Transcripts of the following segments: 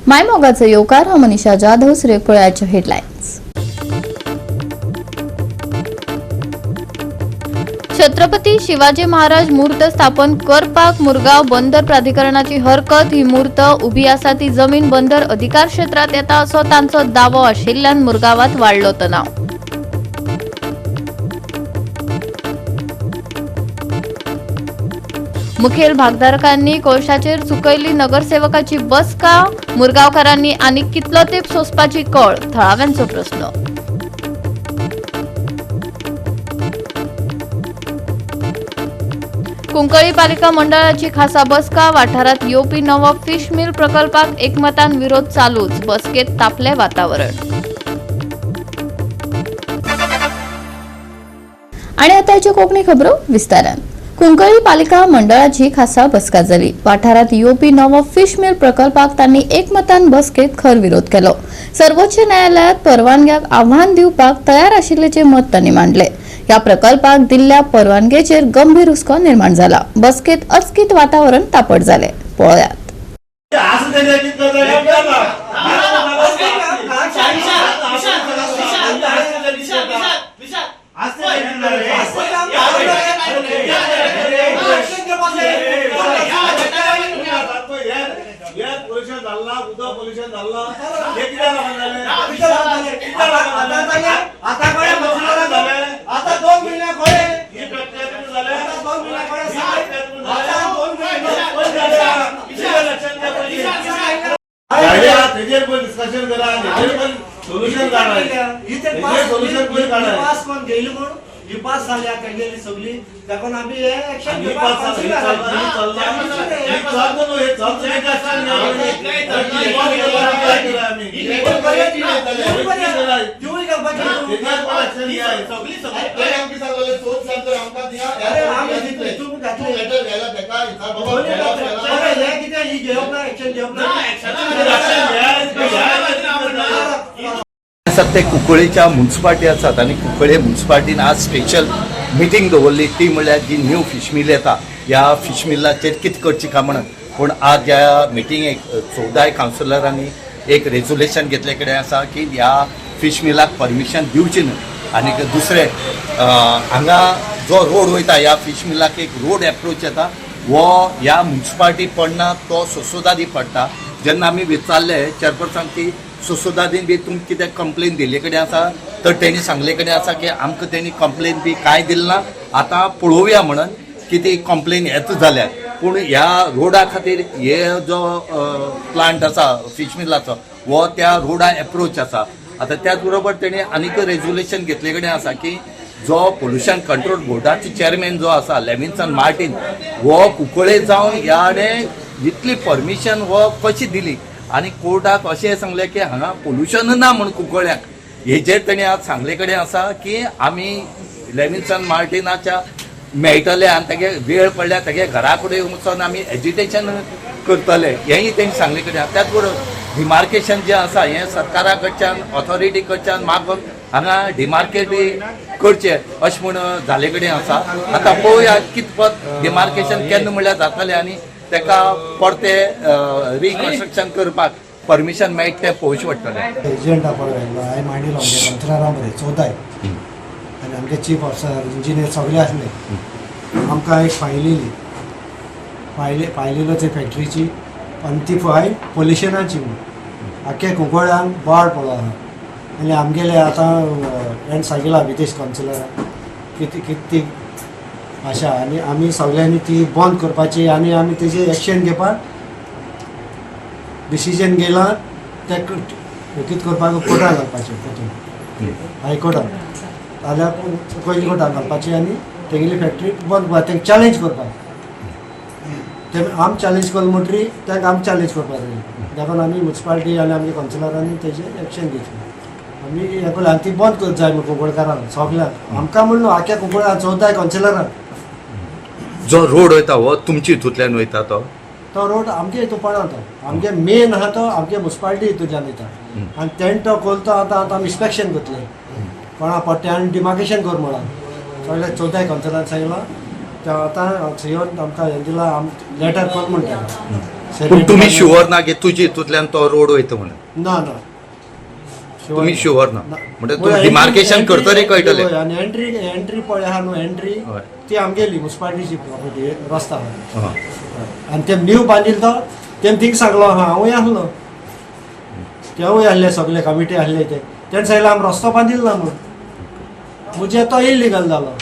मायमोगाचो येवकार. हांव मनीषा जाधव. सुरेख पळयाच्यो हेडलायन्स. छत्रपती शिवाजी महाराज मूर्त स्थापन करपाक मुरगांव बंदर प्राधिकरणाची हरकत. ही मूर्त उभी आसा ती जमीन बंदर अधिकार क्षेत्रात येता असो तांचो दावो आशिल्ल्यान मुरगांवात वाडलो तणाव. मुखेल भागधारकांनी कोळशाचेर चुकयली नगरसेवकाची बसका. मुरगांवकारांनी आनी कितलो तेंप सोंसपाची कळ, थळाव्यांचो प्रस्न. कुंकळी पालिका मंडळाची खासा बसका. वाठारात येवपी नवो फिश मिल प्रकल्पाक एकमतान विरोध चालूच. बसकेत तापले वातावरण. आणि आतांच्यो कोंकणी खबरो विस्तारान. कुंकळी पालिका मंडळाची खासा बसका जाली. वाठारात येवपी नवो फिश मिल प्रकल्पाक तांणी एकमतान बसकेत खर विरोध केलो. सर्वोच्च न्यायालयात परवानग्याक आव्हान दिवपाक तयार आशिल्ल्याचे मत तांणी मांडले. ह्या प्रकल्पाक दिल्ल्या परवानगेचेर गंभीर हुस्को निर्माण जाला. बसकेत अचकीत वातावरण तापट जाले. पळयात. असं त्याच्या कितलं जाईल? पोल्युशन झाला, उदक पोल्युशन झाला, हे कित्याक लागून जालें? आता कळ्ळें मशिनरांक, आता 2 म्हयन्या कळ्ळें. ही प्रक्रिया तुमी जालें? आता 2 म्हयन्या कळ्ळें. ही प्रक्रिया तुमी जालें? आता 2 म्हयने. पयलीं जालें. लक्षात घ्या पयलीं. गाडी आहा, तेजेर पयलीं डिस्कशन करा, तेजेर पयलीं सोल्युशन काडाय. ही ते तेजेर सोल्युशन पयलीं काडाय. पास कोण घेयली म्हूण ही पास जाल्या तेगेली सगळी, ताका आमी हे एक्शन ही पास जाली, ही चलना, ही चलना, ही चलना न्हू, हे चलता तेजेर action घ्या पयलीं. ही बंद करा आमी. तिवूय घालपाची. तेजेर पण action घ्या. अरे आमी दितले, तुमी घातले. बरें, हें कितें ही घेवप ना, एक्शन घेवप ना. तेजेर action घ्या, घ्या. आसात ते कुंकळीच्या मुन्सिपाल्टी आसात आनी कुंकळे मुन्सिपाल्टीन आज स्पेशल मिटींग दवरली. ती म्हणल्यार जी न्यू फिश मिल येता, ह्या फिश मिलाचेर कितें करची काय म्हणून. पूण आज ह्या मिटिंगेक 14 कावन्सिलरांनी एक रेजोल्युशन घेतले कडेन आसा की ह्या फिश मिलाक परमिशन दिवची न्हय. आनी दुसरें, हांगा जो रोड वयता, ह्या फिश मिलाक एक रोड एप्रोच येता, हो ह्या मुन्सिपाल्टी पडना, तो सोसोदादी पडटा. जेन्ना आमी विचारले चेअरपर्सन की सोसोदादीन बी तुमकां कितें कंप्लेन दिल्ले कडेन आसा, तर तेणी सांगले कडेन आसा की आमकां तेणी कंप्लेन बी कांय दिलें ना, आतां पळोवया म्हणून की ती कंप्लेन येता जाल्यार. पूण ह्या रोडा खातीर हे जो प्लांट आसा फिश मिलाचो, हो त्या रोडा एप्रोच आसा. आतां त्याच बरोबर तेणी आनीक रेजोल्युशन घेतले कडेन आसा की जो पोल्युशन कंट्रोल बोर्डाचे चेअरमॅन जो आसा लेविन्सन मार्टीन, हो कुंकळे जावन ह्याणे इतली परमिशन हो कशी दिली आनी कोर्टाक अशें सांगलें की हांगा पोल्युशन ना म्हूण कुंकळ्याक. हेजेर तेणी आज सांगले कडेन आसा की आमी लेविन्सन मार्टिनाच्या मेळटले आनी तेगे वेळ पडल्यार तेगे घरा कडेन वचोन आमी एजिटेशन करतले, हेंय तेणी सांगले कडेन आसा. त्याच बरोबर डिमार्केशन जें आसा हें सरकारा कडच्यान, ऑथॉरिटी कडच्यान मागून हांगा डिमार्केट बी करचें अशें म्हूण जाले कडेन आसा. आतां पळोवया कितपत डिमार्केशन केन्ना म्हणल्यार जातलें आनी तेका परतें रिकन्स्ट्रक्शन करपाक परमिशन मेळटा तें पळोवचें पडटलें. एजंट पळय व्हेल्लो, हांवें मांडिल्लो आमगे कावन्सिलरां बरें 14 आनी आमगे चीफ ऑफिसर, इंजिनियर सगळे आसले. आमकां एक फायल येयली. फायल फायल येयलो ती फॅक्ट्रीची आनी ती फायल पोल्युशनाची म्हूण आख्खे कुंकळ्यांक बोवाळ पडलो आहा. आनी आमगेले आतां हेण सांगिलां विदेश कावन्सिलराक कितें कितें ती आशा आनी आमी सगल्यांनी ती बंद करपाची आनी आमी तेजेर एक्शन घेवपाक डिसिजन घेयलां. ते कितें करपाक कोर्टाक घालपाचें, पोतून हायकोर्टान जाल्यार पयलीं कोर्टाक घालपाची आनी तेगेली फॅक्ट्री बंद करपाक तेंका चॅलेंज करपाक. ते आम चॅलेंज केलो म्हणटरी तांकां आम चॅलेंज करपाक जाय. देखून आमी मुन्सिपाल्टी आनी आमगे कावन्सिलरांनी तेजेर एक्शन घेतली. आमी हें पळय आनी ती बंद करपाक जाय म्हूण कुंकळकारांक सगल्यांक, आमकां म्हण न्हू, आख्या कुंकळ्यां 14 कावन्सिलरांक. जो रोड वयता हो तुमच्या हितूंतल्यान वयता तो? तो रोड आमगे हितून पडना, तो आमगे मेन आहा, तो आमगे मुन्सिपाल्टी हितूंतल्यान वयता. आनी तेणें तो कोल तो आतां आतां आमी इन्स्पेक्शन करतले कोणा पडटे आनी डिमार्केशन कर म्हणून सगळे 14 कावन्सिलरान सांगलां. ते आतां सीओन आमकां हें दिलां, आम लेटर कर म्हणटा. पूण तुमी शुवर ना की तुजी हितूंतल्यान तो रोड वयता म्हणून? ना ना. तुमी शुवर ना म्हणजे तुमी डिमार्केशन करतरी कळटलें. आनी एंट्री एंट्री पळय आहा न्हू एंट्री, हय. ती आमगेली मुन्सिपालिटीची प्रॉपर्टी रस्ता आहा. हां. आनी ते न्यू बांदिल तो तेम थिंग सांगलो आहा, हांवूय आसलो, तेवूय आहले, सगळे कमिटी आहले ते. तेणें सांगलें आमी रस्तो बांदिल ना म्हूण. म्हणजे तो इल्लिगल जालो,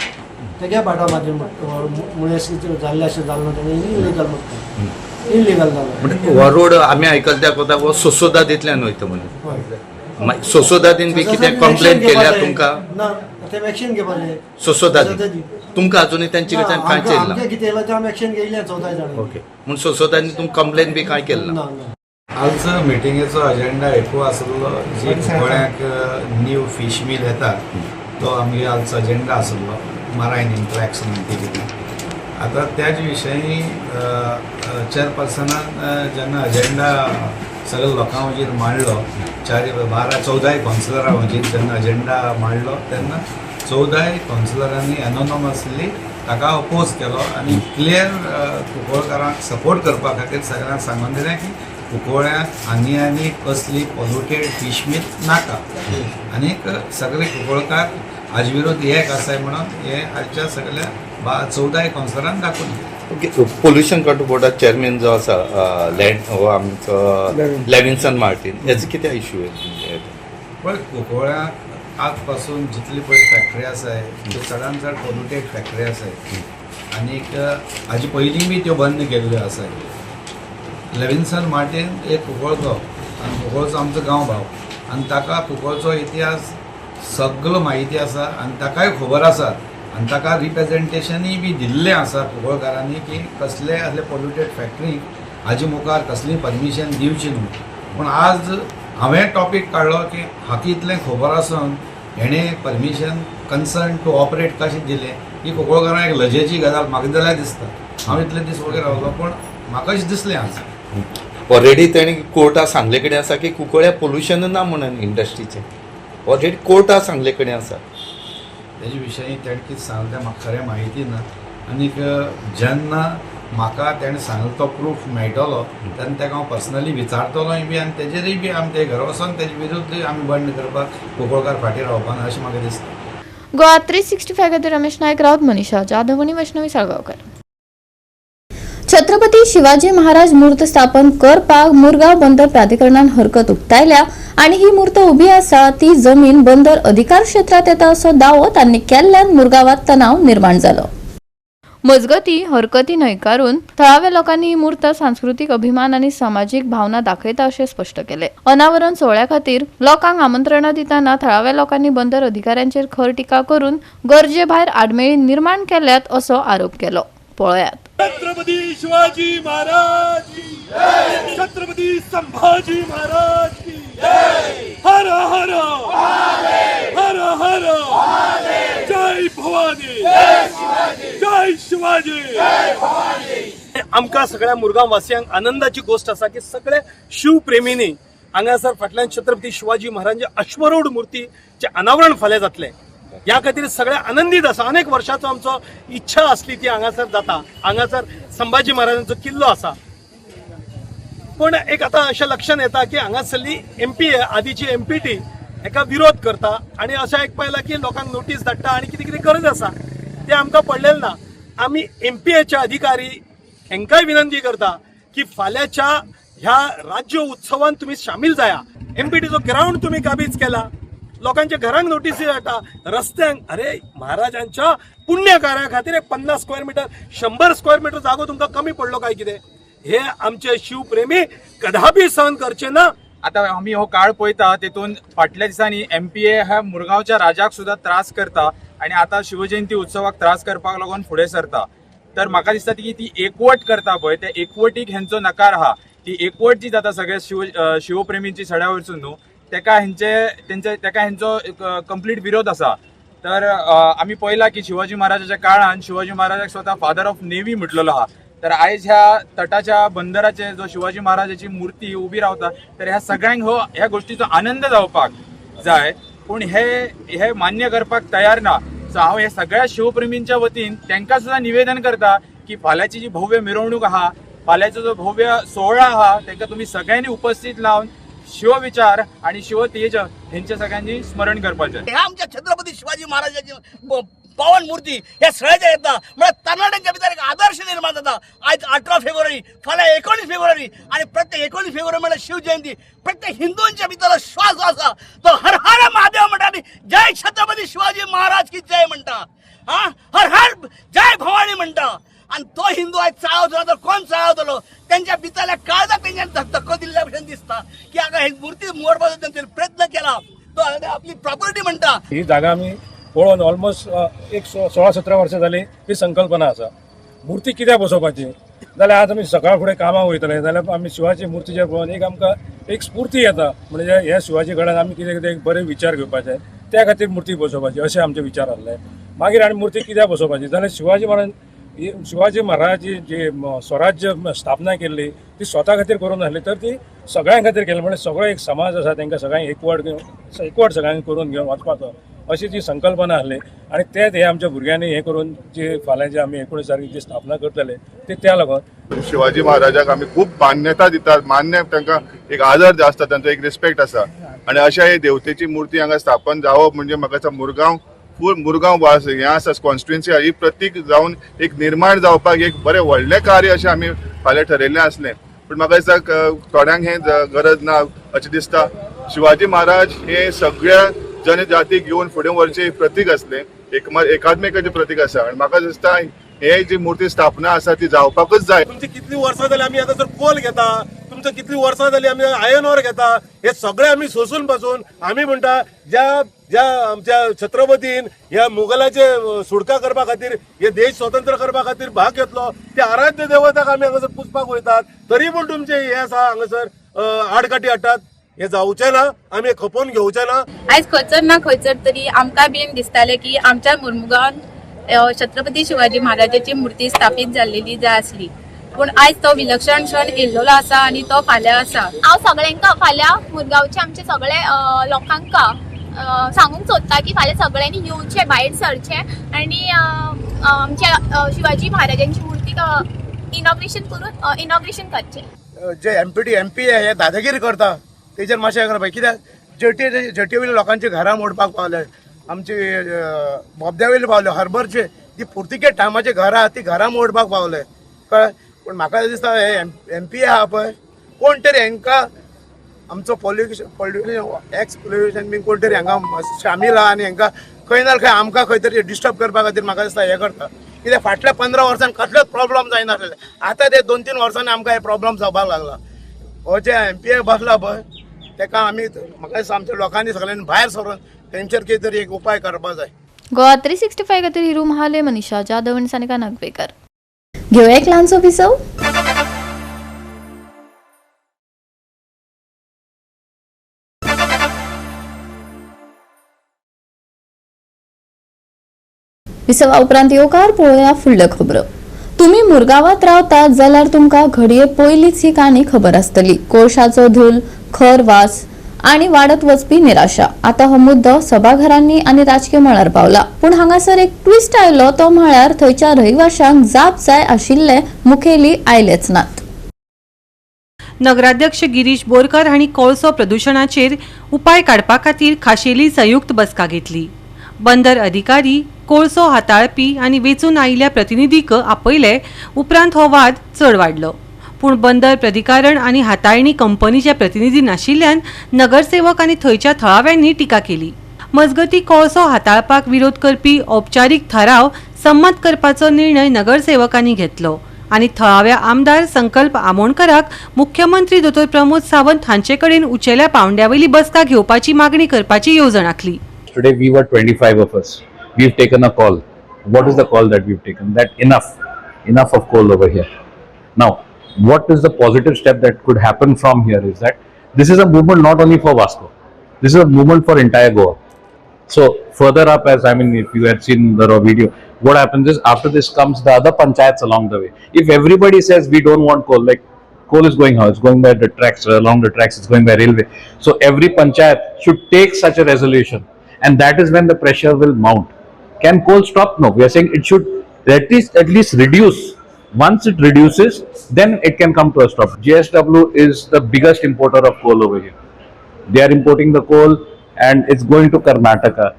तेगे भाटा बांदील मुळे जाल्लें अशें जालें ना, तेणें इल्लिगल म्हणटा, इल्लिगल जालो. म्हणजे हो रोड आमी आयकल त्या कोता हो सोसोदादींतल्यान वयता म्हणून. हय. मागीर सोसोदादीन बी कितें कंप्लेन केल्या तुमकां? ना, ते एक्शन घेवपाचें. सोसोदादी तुमकां अजुनूय तेंचे कडच्यान कांय येयलें ना? आमचें कितें येयलां तें आमी एक्शन घेयलें 14 जाणांनी. ओके, म्हूण सोसोदादीन तुमकां कंप्लेन बी कांय केलें ना? ना ना. आजचो मिटिंगेचो अजेंडा एकू आसलो, जी कुंकळ्याक न्यू फीश मील येता तो आमगे आजचो अजेंडा आसलो, मरायन इंट्रॅक्शन ती कितें. आतां त्याच विशयी चेअरपर्सनान जेन्ना अजेंडा सगळ्या लोकां हुजीर मांडलो, चार 12 14 कावन्सिलरां हुजीर जेन्ना अजेंडा मांडलो तेन्ना 14 कावन्सिलरांनी एनोनॉमसली ताका अपोज केलो आनी क्लियर कुंकळकारांक सपोर्ट करपा खातीर सगळ्यांक सांगून दिलें की कुंकळ्यांक आनी आनी कसली पॉल्युटेड फीश मील नाका आनीक सगळे कुंकळकार हाजे विरोध एक आसाय म्हणून हे आजच्या सगळ्या 14 कावन्सिलरान दाखोवन दिलें. ओके, पोल्युशन कंट्रोल बोर्डा चेअरमॅन जो आसा लँड हो आमचो लेविन्सन मार्टीन, हेजो कितें इशू? पळय, कुंकळ्यांक आज पासून जितली पळय फॅक्टरी आसाय त्यो चडान चड पॉल्युटेड फॅक्टरी आसाय आनीक हाजे पयलीं बी त्यो बंद केल्ल्यो आसाय. लेविन्सन मार्टीन एक कुंकळचो आनी कुंकळचो आमचो गांव भाव आनी ताका कुंकळचो इतिहास सगलो म्हायती आसा आनी ताकाय खबर आसा आनी ताका रिप्रेजेंटेशनूय बी दिल्लें आसा कुंकळकारांनी की कसले असले पॉल्युटेड फॅक्टरीक हाजे मुखार कसलीय परमिशन दिवची न्हू. पूण आज हांवें टॉपीक काडलो की हाका इतलें खबर आसून हेणें परमिशन कन्सर्न टू ऑपरेट कशें दिलें, ही कुंकळकारांक एक लजेची गजाल म्हाका जाल्यार दिसता. हांव इतले दीस वगैरे रावलो पूण म्हाका अशें दिसलें आज. ऑलरेडी तेणी कोर्टा सांगले कडेन आसा की कुंकळ्या पोल्युशन ना म्हणून इंडस्ट्रीचें, ऑलरेडी कोर्टा सांगले कडेन आसा. तेजे विशयी तेणें कितें सांगलें तें म्हाका खरें म्हायती ना आनीक जेन्ना म्हाका तेणें सांगलो तो प्रूफ मेळटलो तेन्ना ताका हांव पर्सनली विचारतलोय बी आनी तेजेरूय बी आमी ते घरा वचोन तेजे विरुद्ध आमी बंड करपाक कुंकळकार फाटीं रावपा ना अशें म्हाका दिसता. गोवा 365 खातीर रमेश नायक राऊत, मनीषा जाधव आनी वैष्णवी साळगांवकर. छत्रपती शिवाजी महाराज मूर्त स्थापन करपाक मुरगांव बंदर प्राधिकरणान हरकत उक्तायल्या आनी ही मूर्त उभी आसा ती जमीन बंदर अधिकार क्षेत्रात येता असो दावो तांणी केल्ल्यान मुरगांवात तणाव निर्माण जालो. मजगती हरकती न्हयकारून थळाव्या लोकांनी ही मूर्त सांस्कृतीक अभिमान आनी समाजीक भावना दाखयता अशें स्पश्ट केलें. अनावरण सोहळ्या खातीर लोकांक आमंत्रणां दितना थळाव्या लोकांनी बंदर अधिकाऱ्यांचेर खर टिका करून गरजे भायर आडमेळी निर्माण केल्यात असो आरोप केलो. पळयात. छत्रपती शिवाजी महाराज की जय! छत्रपती संभाजी महाराज की जय! हर हर हर हर! जय भवानी, जय शिवाजी! आमकां सगळ्या मुरगांव वासियांक आनंदाची गोश्ट आसा की सगळे शिवप्रेमींनी हांगासर फाटल्यान छत्रपती शिवाजी महाराजांची अश्वरूढ मूर्तीचें अनावरण फाल्यां जातलें, ह्या खातीर सगळे आनंदीत आसा. अनेक वर्षाचो आमचो इच्छा आसली ती हांगासर जाता. हांगासर संभाजी महाराजांचो किल्लो आसा, पूण एक आतां अशें लक्षात येता की हांगासरली एमपी, आदीची एमपीटी हेका विरोध करता आनी अशें आयकपा येयलां की लोकांक नोटीस धाडटा आनी कितें कितें गरज आसा तें आमकां पडलेलें ना. आमी एमपीएचे अधिकारी हेंकाय विनंती करता की फाल्यांच्या ह्या राज्य उत्सवान तुमी सामील जाया. एमपीटीचो ग्रावंड तुमी काबीज केला, लोकांच्या घरांक नोटीसी धाडटा, रस्त्यांक. अरे, महाराजांच्या पुण्य कार्या खातीर एक 50 स्क्वेअर मिटर, 100 स्क्वेअर मिटर जागो तुमकां कमी पडलो काय कितें? हे आमचे शिवप्रेमी कदापि सहन करचे ना. आता आमी हो काळ पळयता, तेतून फाटल्या दिसांनी एमपीए ह्या मुरगांवच्या राजाक सुद्दां त्रास करता आनी आतां शिवजयंती उत्सवाक त्रास करपाक लागून फुडें सरता. तर म्हाका दिसता की ती एकवट करता पळय, त्या एकवटीक हेंचो नकार आहा. ती एकवट जी जाता सगळ्या शिवप्रेमींची सड्या वयरसून न्हू, तेका हेंचे तेंचे तेका हेंचो कंप्लीट विरोध आसा. तर आमी पळयला की शिवाजी महाराजाच्या काळान शिवाजी महाराजाक स्वता फादर ऑफ नेव्ही म्हटलेलो आहा. तर आयज ह्या तटाच्या बंदराचेर जो शिवाजी महाराजाची मूर्ती उबी रावता, तर ह्या सगळ्यांक हो ह्या गोष्टीचो आनंद जावपाक जाय, पूण हे हे मान्य करपाक तयार ना. सो हांव हे सगळ्या शिवप्रेमींच्या वतीन तांकां सुद्दां निवेदन करता की फाल्यांची जी भव्य मिरवणूक आहा फाल्यांचो जो भव्य सोहळा आहा ताका तुमी सगळ्यांनी उपस्थित लावन शिवविचार आणि शिवतेज हेंचे सगळ्यांनी स्मरण करपाचें. ह्या आमच्या छत्रपती शिवाजी महाराजाची पावन मूर्ती ह्या सळ्याच्या येता म्हळ्यार तरणाट्यांच्या भितर एक आदर्श निर्माण जाता. आयज 18 फेब्रुवारी, फाल्यां 19 फेब्रुवारी आनी प्रत्येक 19 फेब्रुवारी म्हळ्यार शिवजयंती. प्रत्येक हिंदूंच्या भितर श्वास जो आसा तो हर हर महादेव म्हणटा आनी जय छत्रपती शिवाजी महाराज की जय म्हणटा, हा हर हर जय भवानी म्हणटा. आनी तो हिंदू आयज चाळवतलो तर कोण चाळवतलो? तेंच्या भितरल्या काळजाक तेंच्यान धक्को दिल्ल्या भशेन दिसता की हांगा ही मूर्ती मोडपाचो तेंच्यानी प्रयत्न केला. तो आपली प्रॉपर्टी म्हणटा. ही जागा आमी पळोवन ऑलमोस्ट एक 16-17 वर्सां जाली ही संकल्पना आसा. मूर्ती कित्याक बसोवपाची जाल्यार आज आमी सकाळ फुडें कामाक वयतले जाल्यार आमी शिवाची मूर्तीचेर पळोवन एक आमकां एक स्फूर्ती येता, म्हणजे ह्या शिवाजी कडेन आमी कितें कितें बरे विचार घेवपाचे, त्या खातीर मूर्ती बसोवपाची अशें आमचे विचार आसले. मागीर आनी मूर्ती कित्याक बसोवपाची जाल्यार शिवाजी महाराजाची जी स्वराज्य स्थापना केल्ली ती स्वता खातीर करूंक नासली तर ती सगळ्यां खातीर केली, म्हणजे सगळो एक समाज आसा तांकां सगळ्यांक एकवट सगळ्यांक करून घेवन वचपाचो अशी जी संकल्पना आसली. आनी तेच हे आमच्या भुरग्यांनी हें करून जी फाल्यांची आमी 19 तारखेक जी स्थापना करतले ती त्या लागून शिवाजी महाराजाक आमी खूब मान्यता दितात, मान्य तांकां एक आदर आसता, तांचो एक रिस्पेक्ट आसा. आनी अशा हे देवतेची मूर्ती हांगा स्थापन जावप म्हणजे म्हाका दिसता मुरगांव फूल मुरगांव वास हें आसा कॉन्स्टिट्युएन्सी ही प्रतीक जावन एक निर्माण जावपाक एक बरें व्हडलें कार्य अशें आमी फाल्यां ठरयल्लें आसलें. पूण म्हाका दिसता थोड्यांक हें गरज ना अशें दिसता. शिवाजी महाराज हे सगळ्या जनजातीक घेवन फुडें व्हरचें प्रतीक आसलें, एकात्मिकाचें प्रतीक आसा. आनी म्हाका दिसता हे जी मूर्ती स्थापना आसा ती जावपाकच जाय. तुमची कितली वर्सां जाली आमी हांगासर कोल घेता, तुमचं कितली वर्सां जाली आमी आयर्न ओर घेता, हे सगळे आमी सोसून बसून आमी म्हणटा ज्या ज्या आमच्या छत्रपतीन ह्या मुघलाचे सुटका करपा खातीर हे देश स्वतंत्र करपा खातीर भाग घेतलो त्या आराध्य देवताक आमी हांगासर पुजपाक वयतात, तरी पूण तुमचे हे आसा हांगासर आडकाठी हाडटात. हे जावचें ना, आमी खपोवन घेवचें ना. आयज खंयसर ना खंयसर तरी आमकां बीन दिसतालें की आमच्या मुरमुगांवान छत्रपती शिवाजी महाराजाची मूर्ती स्थापीत जाल्लेली जाय आसली, पूण आयज तो विलक्षण क्षण येयल्लो आसा आनी तो फाल्यां आसा. हांव सगळ्यांक फाल्यां मुरगांवचे आमचे सगळे लोकांक सांगूंक सोदता की फाल्यां सगळ्यांनी येवचें, भायर सरचें आनी आमच्या शिवाजी महाराजांची मूर्ती इनॉग्रेशन करून इनॉग्रेशन करचें. जे एमपीटी एमपी हे दादागिरी करता तेजेर मातशें करपाक, कित्याक जेटी वयल्या लोकांची घरां मोडपाक पावले, आमची बोबद्या वयले पावले, हर्बरचे ती पुर्तुगेज टायमाची घरां ती घरां मोडपाक पावले, कळ्ळें. पूण म्हाका दिसता हे एमपी आहा पळय कोण तरी हांकां आमचो पॉल्युशन एक्स पोल्युशन बीन कोण तरी हांगा शामील आहा आनी हांकां खंय ना खंय आमकां खंय तरी डिस्टर्ब करपा खातीर म्हाका दिसता हें करता. कित्याक फाटल्या 15 वर्सांन कसलोच प्रॉब्लम जायनासलें, आतां ते 2-3 वर्सांनी आमकां हे प्रॉब्लम जावपाक लागला. हो जे एमपी बसला पळय तेका आमी म्हाका दिसता आमच्या लोकांनी सगळ्यांनी भायर सरून तेंचेर कितें तरी एक उपाय करपाक जाय. गोवा 365 खातीर हिरू महाले, मनीषा जाधव आनी सानिका नागवेकर. घेवया एक ल्हानसो विसव. विसवा उपरांत येवकार पळोवया फुडल्यो खबरो. तुमी मुरगांवांत रावतात जाल्यार तुमकां घडये पयलीच ही काणी खबर आसतली. कोळशाचो धूल, खर वास आनी वाडत वचपी निराशा. आतां हो मुद्दो सभाघरांनी आनी राजकीय मळार पावला. पूण हांगासर एक ट्विस्ट आयलो तो म्हळ्यार थंयच्या रहिवाशांक जाप जाय आशिल्ले मुखेली आयलेच नात. नगराध्यक्ष गिरीश बोरकर हांणी कोळसो प्रदुशणाचेर उपाय काडपा खातीर खाशेली संयुक्त बसका घेतली. बंदर अधिकारी, कोळसो हाताळपी आनी वेंचून आयिल्ल्या प्रतिनिधीक आपयले उपरांत हो वाद चड वाडलो. पूण बंदर प्राधिकरण आनी हाताळणी कंपनीचे प्रतिनिधी नाशिल्ल्यान नगरसेवक आनी थंयच्या थळाव्यांनी टिका केली. मजगती कोळसो हाताळपाक विरोध करपी औपचारीक थाराव संमत करपाचो निर्णय नगरसेवकांनी घेतलो आनी थळाव्या आमदार संकल्प आमोणकराक मुख्यमंत्री दोतोर प्रमोद सावंत हांचे कडेन उंचेल्या पावंड्यावेली बसका घेवपाची मागणी करपाची येवजण आखली. Today we were 25 of us. We've taken a call. What is the call that we've taken? That enough of coal over here. Now, what is the positive step that could happen from here is that this is a movement not only for Vasco. This is a movement for entire Goa. So further up, as I mean, if you had seen the raw video, what happens is after this comes the other panchayats along the way. If everybody says we don't want coal, like coal is going how? It's going by the tracks, along the tracks, it's going by railway. So every panchayat should take such a resolution. And that is when the pressure will mount. Can coal stop? No. We are saying it should at least reduce. Once it reduces, then it can come to a stop. JSW is the biggest importer of coal over here. They are importing the coal and it's going to Karnataka.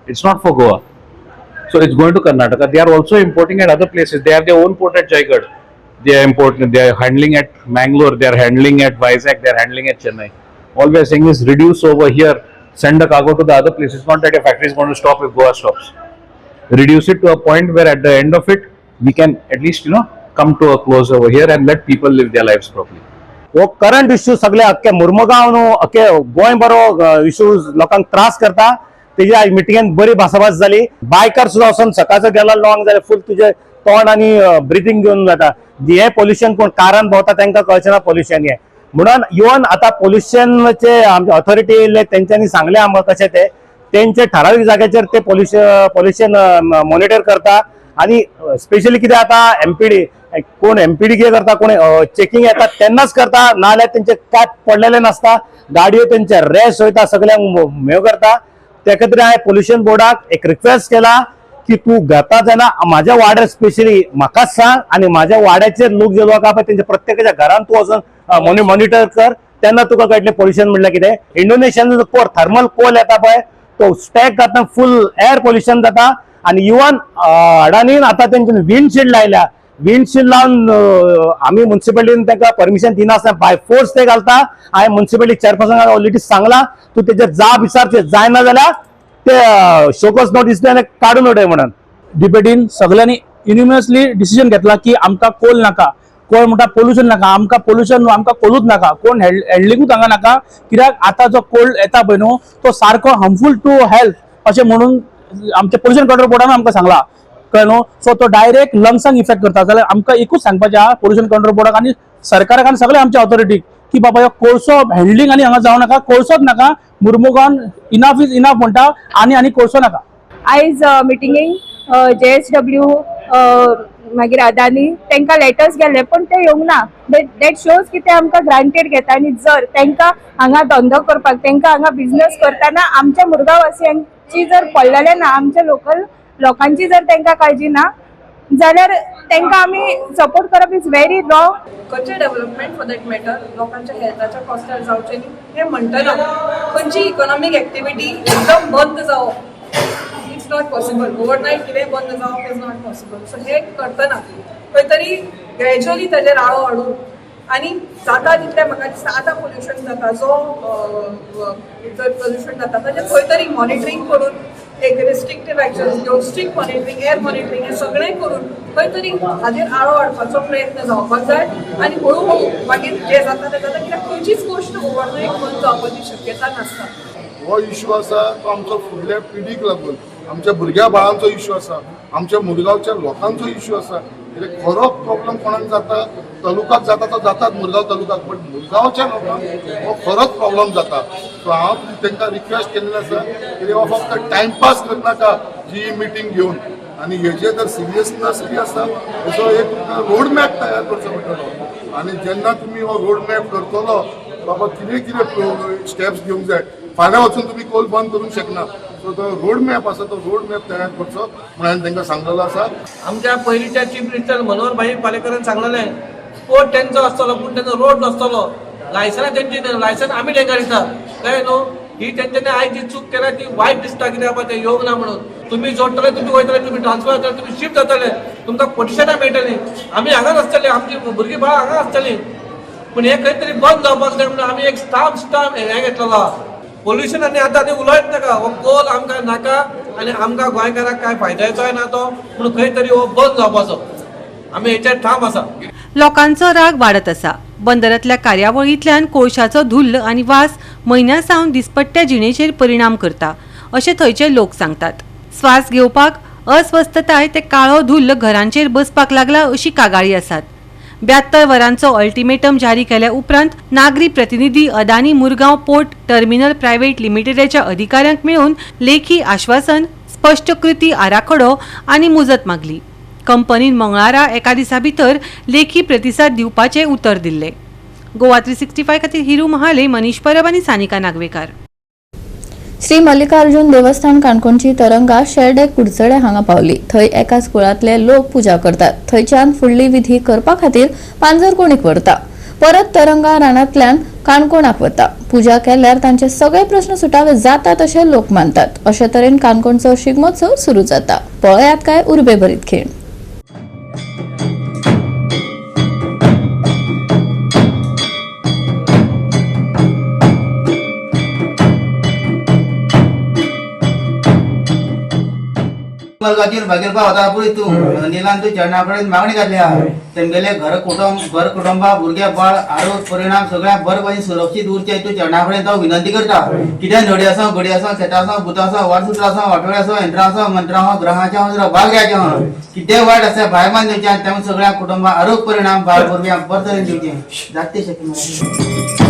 It's not for Goa. So it's going to Karnataka. They are also importing at other places. They have their own port at Jaigarh. They are importing, they are handling at Mangalore, they are handling at Vizag, they are handling at Chennai. All we are saying is reduce over here, send the cargo to the other places. It's not that your factory is going to stop if Goa stops. Reduce it to a point where at the end of it, we can at least, come to a close over here and let people live their lives properly. हो current issue सगळे अख्खे मुर्मुगांव न्हू, अख्खे गोंय बरो issues लोकांक त्रास करता. तेजी आयज मिटिंगेन बरी भासाभास जाली. बायकार सुद्दां वचोन सकाळचो गेलो लॉंग जाल्यार फूल तुजे तोंड आनी ब्रिथींग घेवन जाता. हे पोल्युशन कोण कारान भोंवता तांकां कळचें ना पोल्युशन हें. म्हणून इवन आतां पोल्युशनचे आमचे ऑथॉरिटी येयल्ले, तेंच्यांनी सांगलें आमकां कशें ते तेंचे ठरावीक जाग्याचेर ते पोल्युशन मॉनिटर करता. आणि स्पेशली कितें आतां एमपीडी कोण एमपीडी कितें करता, कोण चेकिंग येता तेन्नाच करता, नाजाल्यार तेंचे काय पडलेले नासता. गाडयो तेंचे रेस वयता, सगळ्यांक म्हेव करता. त्या खातीर हांवें पोल्युशन बोर्डाक एक रिक्वेस्ट केला की तूं घेता तेन्ना म्हाज्या वाड्यार स्पेशली म्हाकाच सांग आनी म्हाज्या वाड्याचेर लोक जे लोक आहा पळय तेंच्या प्रत्येकाच्या घरान तूं वचून मॉनिटर कर, तेन्ना तुका कळटलें पोल्युशन म्हणल्यार कितें. इंडोनेशियान जो थर्मल कोल येता पळय तो स्टॅक जाता, फूल एअर पोल्युशन जाता. आनी इवन अडानीन आतां तेंच्यानी विंडशील्ड लायल्या. विंडशील्ड लावन आमी मुन्सिपालिटीन तांकां परमिशन दिनासतना बाय फोर्स ते घालता. हांवें मुन्सिपालिटी चेअरपर्सनाक ऑलरेडी सांगलां, तूं तेजेर जाप विचार, जायना जाल्यार ते शोकॉज नोटीस काडून उडय म्हणून. डिबेटीन सगळ्यांनी युनिमसली डिसिजन घेतला की आमकां कोल नाका. कोण म्हणटा पोल्युशन नाका, आमकां पोल्युशन, आमकां कोलूच नाका, कोण हँडलिंगूच हांगा नाका, कित्याक आतां जो कोल येता पळय न्हू तो सारको हार्मफूल टू हेल्थ अशें म्हणून आमच्या पोल्युशन कंट्रोल बोर्डान आमकां सांगला, कळ्ळें न्हू. सो तो डायरेक्ट लंग्सांक इफेक्ट करता. जाल्यार आमकां एकूच सांगपाचें आहा पोल्युशन कंट्रोल बोर्डाक आनी सरकाराक आनी सगळ्या आमच्या ऑथॉरिटीक की बाबा ह्यो कोळसो हँडलिंग आनी हांगा जावं नाका, कोळसोच नाका. मुर्मुगान इनाफ is enough म्हणटा आनी आनी कोळसो नाका. आयज मिटिंगेक जेएसडब्ल्यू, मागीर अदानी तांकां लेटर्स गेल्ले, पूण ते येवंक ना. That shows की ते आमकां ग्रांटेड घेता आनी जर तांकां हांगा धंदो करपाक, तांकां हांगा बिझनस करतना आमच्या मुरगांववासियांची जर पडलेलें ना, आमच्या लोकल लोकांची जर तांकां काळजी ना जाल्यार तांकां आमी सपोर्ट करप is very wrong. खंयचें डेव्हलपमेंट फॉर that matter लोकांच्या हेल्थाच्या कॉस्टार जावचें न्ही हें म्हणटना खंयची इकॉनॉमीक एक्टिविटी एकदम बंद जावप, it's not possible. Overnight कितें बंद जावप is not possible. सो हें करतना खंय तरी ग्रॅज्युअली ताजेर आळो हाडून आनी जाता तितलें म्हाका दिसता आतां पोल्युशन जाता जो जर पोल्युशन जाता ताजेर खंय तरी मॉनिटरींग करून एक रिस्ट्रिक्टीव एक्शन्स घेवन, स्ट्रिक्ट मॉनिटरींग, एअर मॉनिटरींग हें सगळें करून खंय तरी हाजेर आळो हाडपाचो प्रयत्न जावपाक जाय आनी हळू हळू मागीर जें जाता तें जाता, कित्याक खंयचीच गोश्ट ओवरनायट बंद जावपाची शक्यता नासता. हो इशू आसा तो आमचो फुडल्या पिढीक लागून आमच्या भुरग्या बाळांचो इशू आसा, आमच्या मुरगांवच्या लोकांचो इशू आसा. कित्याक खरो प्रॉब्लम कोणाक जाता, तालुकाक जाता तो जातात मुरगांव तालुकाक, बट मुरगांवच्या लोकांक हो खरोच प्रॉब्लम जाता. सो हांव तांकां रिक्वेस्ट केल्लें आसा की हो फक्त टायमपास करनाका जी मिटींग घेवन आनी हेजे जर सिरियसनस बी आसा हेजो एक तुमकां रोड मॅप तयार करचो पडटलो. आनी जेन्ना तुमी हो रोड मॅप करतलो, बाबा कितें कितें स्टेप्स घेवंक जाय, फाल्यां वचून तुमी कोल बंद करूंक शकना. सो तो रोड मॅप आसा, तो रोड मॅप तयार करचो म्हणून हांवें तांकां सांगलेलो आसा. आमच्या पयलींच्या चीफ मिनिस्टर मनोहर भाई पालेकरान सांगलेलें, पोर्ट तेंचो आसतलो पूण तेंचो रोड नासतलो, लायसनां तेंची, लायसन आमी तेंकां दिता, कळ्ळें न्हू. ही तेंच्यांनी आयज जी चूक केल्या ती वायट दिसता, कित्याक बाबा ते येवंक ना म्हणून तुमी जोडटले, तुमी वयतले, तुमी ट्रान्सफर जातले, तुमी शिफ्ट जातले, तुमकां पोजिशनां मेळटलीं, आमी हांगाच आसतले, आमची भुरगीं बाळां हांगा आसतलीं. पूण हें खंय तरी बंद जावपाक जाय म्हणून आमी एक स्टाम्प स्टाम्प हें घेतलेलो आहा. पोल्युशन आनी आतां आनी उलयत नाका, हो कोल आमकां नाका आनी आमकां गोंयकारांक कांय फायद्याचोय ना तो, म्हणून खंय तरी हो बंद जावपाचो आमी हेचेर ठाम आसा. लोकांचो राग वाडत आसा. बंदरांतल्या कार्यावळींतल्यान कोळशाचो धुल्ल आनी वास म्हयन्या सावन दिसपट्ट्या जिणेचेर परिणाम करता अशें थंयचे लोक सांगतात. स्वास घेवपाक अस्वस्थताय ते काळो धुल्ल घरांचेर बसपाक लागला अशी कागाळी आसात. 72 वरांचो अल्टिमेटम जारी केल्या उपरांत नागरी प्रतिनिधी Adani Murgaon port terminal private लिमिटेडाच्या अधिकाऱ्यांक मेळून लेखी आश्वासन, स्पश्ट कृती आराखडो आनी मुजत मागली. कंपनीन मंगळारा एका दिसा भितर लेखी प्रतिसाद दिवपाचें उतर दिल्लें. गोवा 365 खातीर हिरू महाले, मनीष परब आनी सानिका नागवेकार. श्री मल्लिकार्जुन देवस्थान काणकोणची तरंगा शेर्डे कुडचडे हांगा पावली. थंय एकाच कुळांतले लोक पुजा करतात. थंयच्यान फुडली विधी करपा खातीर पांजरकोणीक व्हरता. परत तरंगा रानांतल्यान काणकोणाक वता. पुजा केल्यार तांचे सगळे प्रश्न सुटावे जातात अशें लोक मानतात. अशे तरेन काणकोणचो शिगमोत्सव सुरू जाता. पळयात काय उर्बेभरीत खीण. भागीर पावता पुरी तूं निलान तूं चरणा कडेन मागणी घातल्या तेमगेले घर कुटुंबा भुरगे बाळ आरोग्य परिणाम सगळ्या बरे भशेन सुरक्षीत उरचे तूं चरणा कडेन तो विनंती करता. कितें नडी आसा घडी आसा शेतां आसा भुतां आसा वाटसूत्र आसा वाटोळे आसा यंत्रां आसा मंत्रां आसा ग्रहांचे आसा बालग्याचे आसा कितें वायट आसा भायर मान दिवचें आनी तेम सगळ्या कुटुंबा आरोग्य परिणाम बाळ भुरग्यांक बरे तरेन दिवचें जाते शक्य.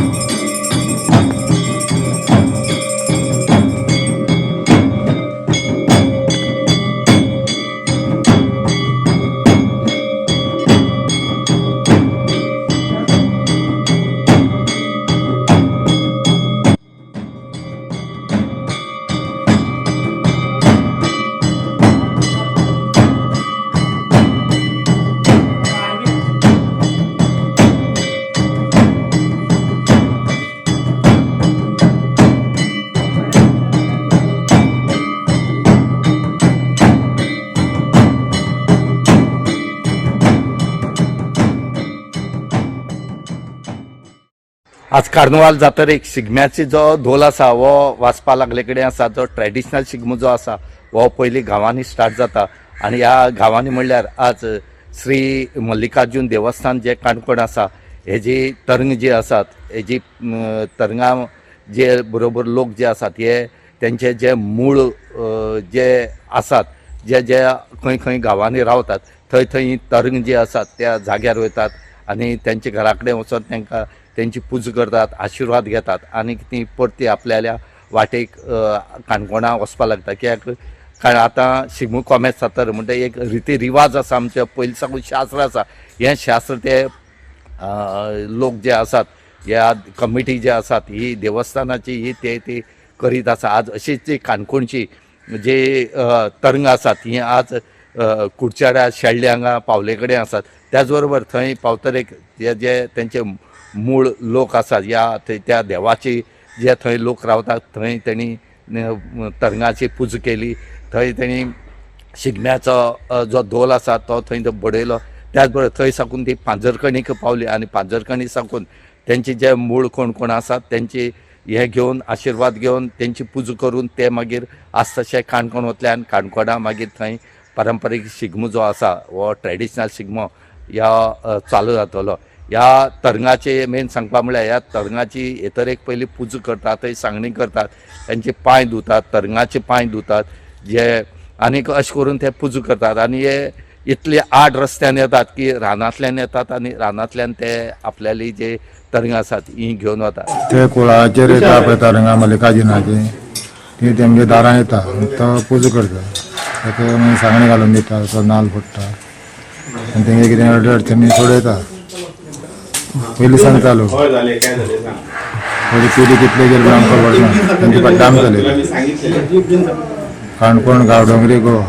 आज कार्निवाल जातर एक शिगम्याची जो धोल आसा हो वाजपा लागले कडेन आसा. जो ट्रेडिशनल शिगमो जो आसा हो पयलीं गांवांनी स्टार्ट जाता आनी ह्या गांवांनी म्हणल्यार आज श्री मल्लिकार्जुन देवस्थान जे काणकोण आसा हेजी तरंग जी आसात हेजी तरंगां जे बरोबर लोक जे आसात हे तेंचे जे मूळ जे आसात जे जे खंय खंय गांवांनी रावतात थंय थंय ही तरंग जी आसात त्या जाग्यार वयतात आनी तेंच्या घरा कडेन वचोन तांकां तेंची पुजा करतात, आशिर्वाद घेतात आनी ती परती आपल्याल्या वाटेक काणकोणा वचपाक लागता. कित्याक कारण आतां शिगमो कोमेस जाता म्हणटा एक रिती रिवाज आसा आमचे पयलीं साकून शास्त्र आसा. हें शास्त्र ते लोक जे आसात ह्या कमिटी जे आसात ही देवस्थानाची ही ते ती करीत आसा. आज अशीच जी काणकोणची जी तरंगां आसात ही आज कुडचड्या शेल्डे हांगा पावले कडेन आसात. त्याच बरोबर थंय पावतरेक जे जे तेंचे मूळ लोक आसात या थंय त्या देवाची जे थंय लोक रावतात थंय तेणी तरंगाची पुजा केली. थंय तेणी शिगम्याचो जो धोल आसा तो थंय तो बडयलो. त्याच बरोबर थंय साकून ती पांजरकणीक पावली आनी पांजरकणी साकून तेंचे जे मूळ कोण कोण आसात तेंची हे घेवन आशिर्वाद घेवन तेंची पुजा करून ते मागीर आज तशें काणकोण वतले आनी काणकोणा मागीर थंय पारंपारीक शिगमो जो आसा हो ट्रेडिशनल शिगमो ह्या चालू जातलो. ह्या तरंगाचे मेन सांगपा म्हळ्यार ह्या तरंगाची हे एक पयलीं पुजा करतात, थंय सांगणी करतात, तेंचे पांय धुतात, तरंगाचे पांय धुतात जे आनीक अशें करून ते पुजा करतात. आनी हे इतले आड रस्त्यान येतात की रानांतल्यान येतात आनी रानांतल्यान ते आपल्याली जे तरंगां आसात ही घेवन वतात. ते कुळाचेर येता पळय तरंगां मल्लिकार्जुनाची ती तेमगे दारां येता तो पुजा करता, ताका मागीर सांगणी घालून दिता, तो नाल्ल फोडटा आनी तेंगे कितें अडचणी सोडयता. पयलीं सावन चालू पयलीं पिढी कितले गेले म्हूण आमकां खबर ना, तेंचे फाटल्यान आमी चलयता. काणकोण गांवडोंगरी गोवा.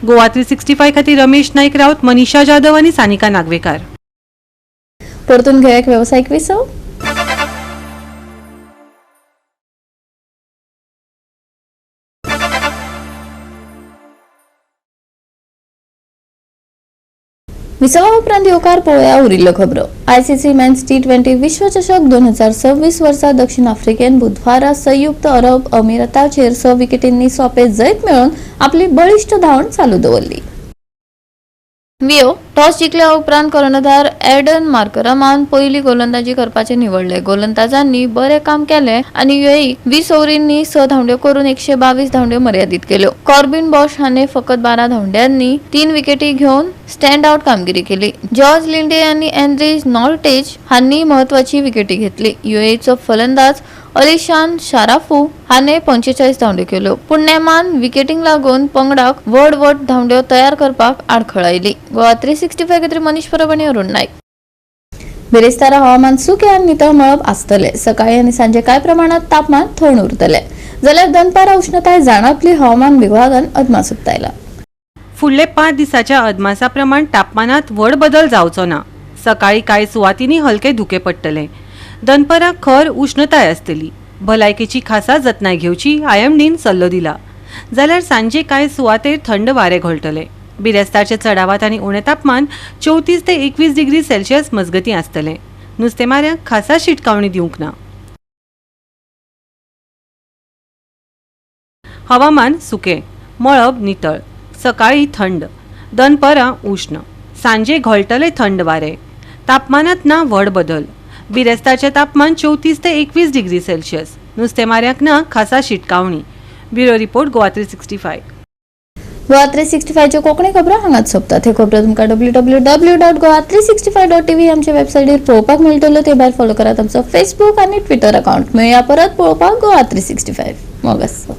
गोवा 365 खातीर रमेश नाईक राऊत, मनीषा जाधव आनी सानिका नागवेकार. परतून घेया एक वेवसायीक विसव. विसवा उपरांत येवकार पळोवया उरिल्ल्यो खबरो. आयसीसी मेन्स T20 विश्वचषक 2026 वर्सा दक्षिण आफ्रिकेन बुधवारा संयुक्त अरब अमिराताचेर 6 विकेटींनी सोंपे जैत मेळोवन आपली बळिश्ट धांवण चालू दवरली. वियो टॉस जिखल्या उपरांत कर्णधार एडन मार्करमान पयली गोलंदाजी करपाचे निवडले. गोलंदाजांनी बरे काम केले आनी युएई 20 ओव्हरींनी 6 धांवड्यो करून 122 धांवड्यो मर्यादीत केल्यो. कॉर्बिन बॉश हाणे फकत 12 धांवड्यांनी 3 विकेटी घेवन स्टँड आउट कामगिरी केली. जॉर्ज लिंडे आनी एन्ड्रीज नॉर्टेज हांणी म्हत्वाची विकेटी घेतली. युएईचो फलंदाज अलिशान शाराफू हाणे 45 धांवड्यो केल्यो, पूण नेमान विकेटींक लागून पंगडाक व्हड व्हड धांवड्यो तयार करपाक आडखळ आयली. गोवा 365 खातीर मनीष परब आनी अरुण नाईक. बिरेस्तारा हवामान सुकें आनी नितळ मळब आसतलें. सकाळी आनी सांजे कांय प्रमाणात तापमान थंड उरतलें. जाल्यार दनपारां उश्णताय जाणवतली हवामान विभागान अदमास उक्तायला. फुडले 5 दिसाच्या अदमासा प्रमाण तापमानात व्हड बदल जावचो ना. सकाळी कांय सुवातींनी हलके धुके पडटले. दनपरां खर उश्णताय आसतली. भलायकेची खासा जतनाय घेवची आयएमडीन सल्लो दिला. जाल्यार सांजे कांय सुवातेर थंड वारे घोळटले. बिरेस्तारचे चडावात आनी उणें तापमान 34 ते 21 डिग्री सेल्सियस मजगतीं आसतलें. नुस्तेमाऱ्यांक खासा शिटकावणी दिवंक ना. हवामान सुकें, मळब नितळ, सकाळी थंड, दनपरां उश्ण, सांजे घोळटले थंड वारे. तापमानात ना व्हड बदल. बिरेस्तारचें तापमान 34 ते 21 डिग्री सेल्सियस. नुस्तेमाऱ्यांक ना खासा शिटकावणी. Bureau report, Goa 365. Goa 365च्यो Konkani खबरो हांगाच सोंपतात. ह्यो खबरो तुमकां www.goa365.tv आमच्या वेबसायटीर पळोवपाक मेळटल्यो. ते भायर फॉलो करात आमचो फेसबूक आनी ट्विटर अकाउंट. मेळया परत पळोवपाक गोवा 365. मोग आसूं.